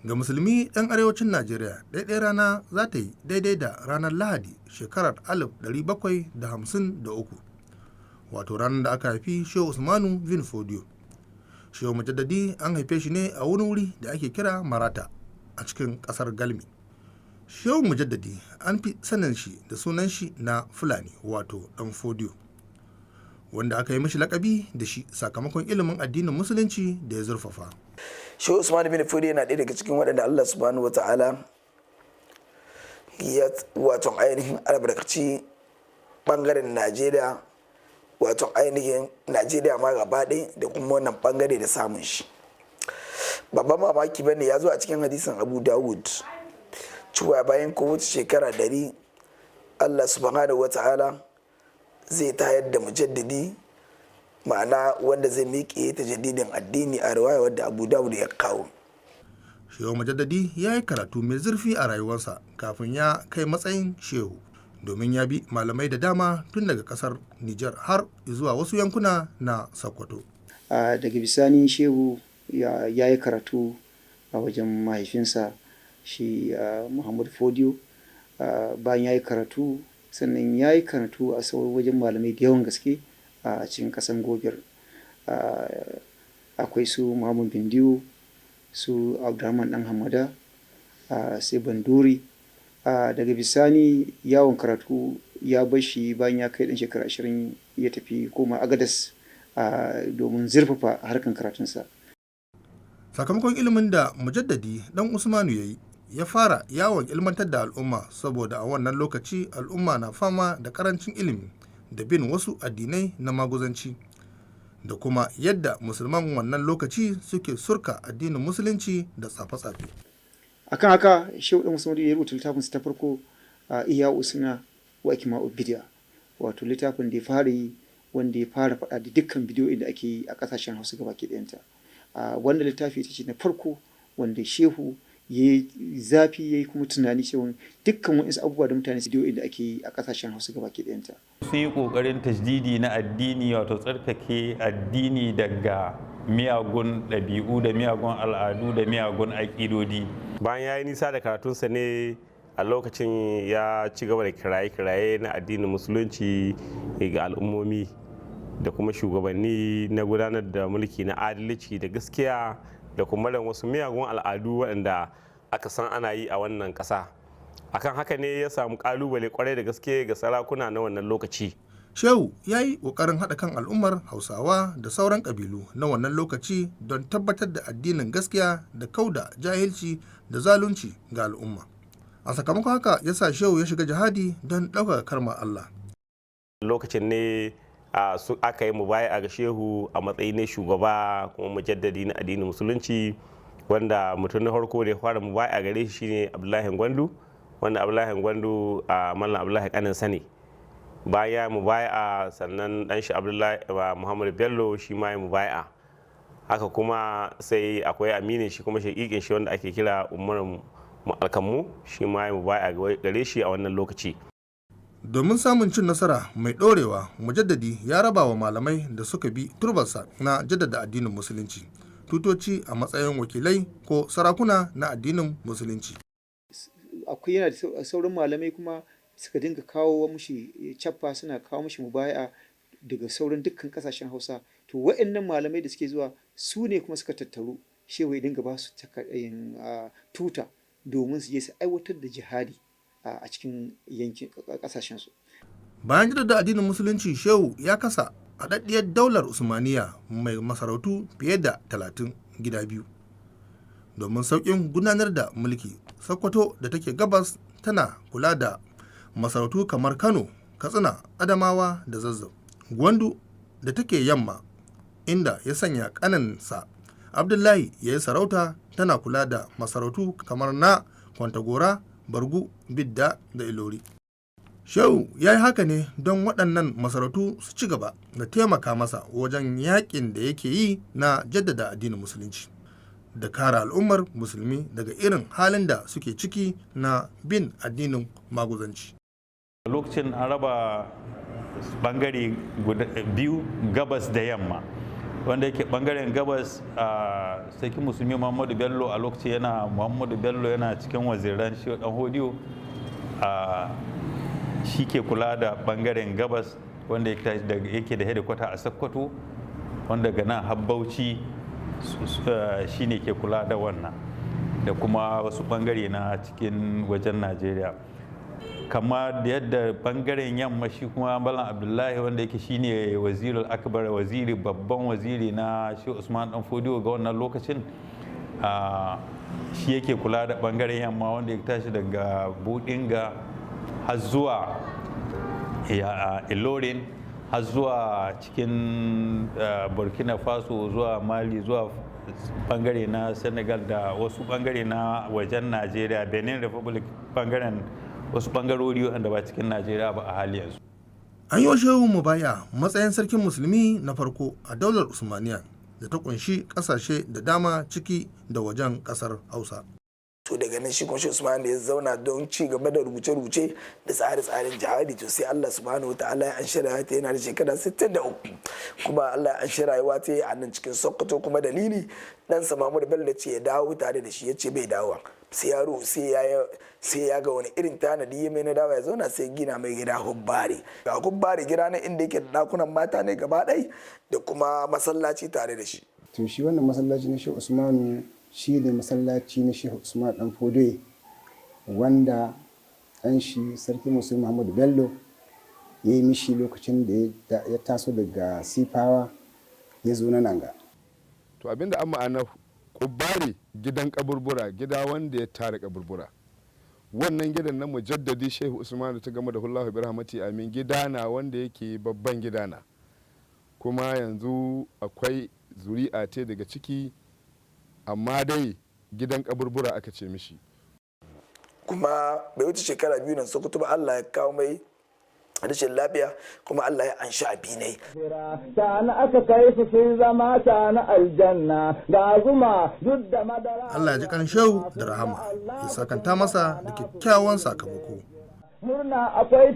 Ga musulmi ɗan arewacin Najeriya, ɗaiɗai rana za ta yi daidai da ranar Lahadi shekarar 1753, wato ranar da aka haifi Shehu Usmanu bin Fodiyo. Shehu Mujaddadi an haife shi ne a wani wuri da ake kira Marata a cikin ƙasar Galmi. Shehu Mujaddadi an fi sanin shi da sunan shi na Fulani, wato Ɗan Fodiyo, wanda aka yi mishi lakabi da shi sakamakon ilimin addinin Musulunci da ya zurfafa. Shehu Usman bin Fodiyo yana ɗaya daga cikin waɗanda Allah Subhanahu wata'ala ya wato ainihin albarkaci ɓangaren Najeriya, wato ainihin Najeriya ma gaba ɗaya da kuma wannan ɓangare da samun shi. Babban mamaki bane, ya zo a cikin hadisin Abu Dawud cewa bayan kowace shekara 100 Allah Subhanahu wata'ala zai tayar da mujaddidi, ma'ana wanda zai miƙe ta jaddidin addini, a riwaya wadda Abu Dawud ya kawo. Shehu Mujaddadi ya yi karatu mai zurfi a rayuwarsa kafin ya kai matsayin shehu, domin ya bi malamai da dama tun daga kasar Nijar har zuwa wasu yankuna na Sokoto. Daga bisani shehu ya yi karatu a wajen mahaifinsa shi Muhammad Fodiyo. Bayan ya yi karatu, sannan ya yi karatu a sauran wajen malamai da yawan gaske a cikin ƙasan Gobir. Akwai su Muhammad Bindiyo, su Abdurrahman Dan Hamada, sai Banduri. Daga bisani yawon karatu ya bar shi bayan ya kai ɗan shekara 20, ya tafi koma Agadas domin zurfafa harkan karatunsa. Sakamakon ilimin da Mujaddadi Dan Usmanu ya yi, ya fara yawon ilmantar da al'umma, saboda a wannan lokaci al'umma na fama da karancin ilimi da bin wasu addinai na maguzanci, da kuma yadda musulman wannan lokaci suke surka addinin Musulunci da tsafe-tsafe. Akan haka Shehu Dan Usman ya rubuta littafinsa ta farko, a Ihya'us Sunna wa Ikmadul Bid'a, wato littafin da ya fara yi wanda ya fara faɗa da dukkan bidiyoyin da ake yi a ƙasashen Hausa gabaki ɗayanta. Wannan littafi ita ce na farko wanda shehu ya yi zafi, ya yi kuma tunani cewa dukkan waɗansu abubuwa da mutane bidiyoyin da ake yi a ƙasashen Hausa gabaki ɗayanta. Sun yi ƙoƙarin tajdidi na addini, wato tsarkake addini daga miyagun ɗabi'u da miyagun al'adu da miyagun aƙidodi. Bayan ya yi nisa da karatunsa ne a lokacin ya ci gaba da kiraye-kiraye na addinin Musulunci ga al'ummomi da kuma shugabanni na gudanar da mulki na adalci da gaskiya da kuma wasu miyagun al'adu waɗanda aka san ana yi a wannan ƙasa. Akan haka ne ya samu ƙalubale kwarai da gaske ga sarakuna na wannan lokaci. Shehu ya yi ƙoƙarin haɗa kan al'ummar Hausawa da sauran ƙabilu na wannan lokaci don tabbatar da addinin gaskiya da kauda jahilci da zalunci ga al'umma. A sakamakon haka ya sa Shehu ya shiga jihadi don ɗaukaka karmar Allah. Lokacin ne su aka yi mubaya ga shehu a matsayin ne shugaba kuma mujaddadi na addinin Musulunci, wanda mutum na farko da ya fara mubaya gare shi shine Abdullahi Gwandu, wanda Abdullahi Gwandu a Mallam Abdullahi kanin sani. Bayan ya mubaya, sannan dan shi Abdullahi Muhammad Bello shi ma ya mubaya. Haka kuma sai akwai aminin shi kuma shakikin shi wanda ake kira Umar Alkammu, shi ma ya mubaya gare shi a wannan lokaci. Domin samun cin nasara mai ɗorewa, Mujaddadi ya raba wa malamai da suka bi turbarsa na jaddada addinin Musulunci tutoci a matsayin wakilai ko sarakuna na addinin Musulunci. Akwai yana da sauran malamai kuma suka dinga kawo mushi cappa, suna kawo mushi mubaya daga sauran dukkan kasashen Hausa. To, wa'annan malamai da suke zuwa su ne kuma suka tattaru, shehu ya dinga ba su tuta domin su je su aiwatar da jihadi a cikin yankin kasashen su. Bayan jaddada addinin Musulunci, Shehu ya kasa haɗaɗɗiyar daular Usmaniya mai masarautu fiye da 30 gida biyu domin sauƙin gudanar da mulki. Sokoto da take gabas tana kula da masarautu kamar Kano, Katsina, Adamawa da Zazzau. Gwandu da take yamma, inda ya sanya ƙaninsa Abdullahi ya yi sarauta, tana kula da masarautu kamar na Kwantagora, Bargu, Bidda da Ilori. Shehu ya yi haka ne don waɗannan masarautu su ci gaba da taimaka masa wajen yakin da yake yi na jaddada addinin Musulunci da kare al'ummar musulmi daga irin halin da suke ciki na bin addinin maguzanci. Lokacin an raba bangare biyu, gabas da yamma. Wanda yake bangaren gabas, a Sarki Musulmi Muhammadu Bello, a lokaci yana Muhammadu Bello, yana cikin waziran Shehu Dan Hodiyo, a shi ke kula da bangaren gabas, wanda yake da hedikwata a Sokoto, wanda daga nan har Bauchi shi ne ke kula da wannan, da kuma wasu bangare na cikin wajen Najeriya. Kama da yadda bangaren yamma, shi kuma Malam Abdullahi, wanda yake shine Wazirul Akbar, waziri, babban waziri na shi Usman Dan Fodiyo ga wannan lokacin, shi yake kula da bangaren yamma, wanda ya tashi daga Budinga har zuwa Ilorin, har zuwa cikin Burkina Faso, zuwa Mali, zuwa bangare na Senegal, da wasu bangare na wajen Najeriya, Benin Republic, bangaren wasu bangarori wanda ba cikin Najeriya ba a hali yanzu. An yi wa Shehu mubaya matsayin Sarkin Musulmi na farko a daular Usmaniya da ta kunshi kasashe da dama ciki da wajen kasar Hausa. To, daga nan shi kuma Shehu Usman da ya zauna don ci gaba da rubuce-rubuce da tsare-tsaren jihadi. To, sai Allah Subhanahu wa Ta'ala ya anshi rayuwa ta yana da shekara 63, kuma Allah ya anshi rayuwa ta a nan cikin Sokoto. Kuma dalili, dan sa Muhammadu Bello ce ya dawo tare da shi, ya ce bai dawo sai yaro sai ya ga wani irin tanadi ya mai na dawo ya zauna. Sai gina mai gida hubbare, ga hubbare gida na inda yake da dakunan mata ne gaba ɗai da kuma masallaci tare da shi. To, shi wannan masallaci na Shehu Usmanu shi ne masallaci na Shehu Usman Dan Fodoye, wanda ɗan shi Sarki Musulmi Muhammadu Bello ya yi mishi lokacin da ya taso daga Sifawa ya zo na Nanga. To, abinda an ma'ana kubbari, gidan kaburbura, gida wanda ya tara kaburbura. Wannan gidan na Mujaddadi Shehu Usman ta gama da hullahu bi rahmati amin, gida na wanda yake babban gida na, kuma yanzu akwai zuri'a ce daga ciki, amma dai gidan kaburbura aka ce mishi. Kuma bai wuce shekara 2 nan Sokoto ba, Allah ya kawo mai rashin lafiya, kuma Allah ya anshi abinai. Tana aka kai su sun zama tana aljanna ga zuma duk da madara. Allah ya ji kan Shehu da rahama, ya sakanta masa da kyakkyawan sakamako. Murna akwai.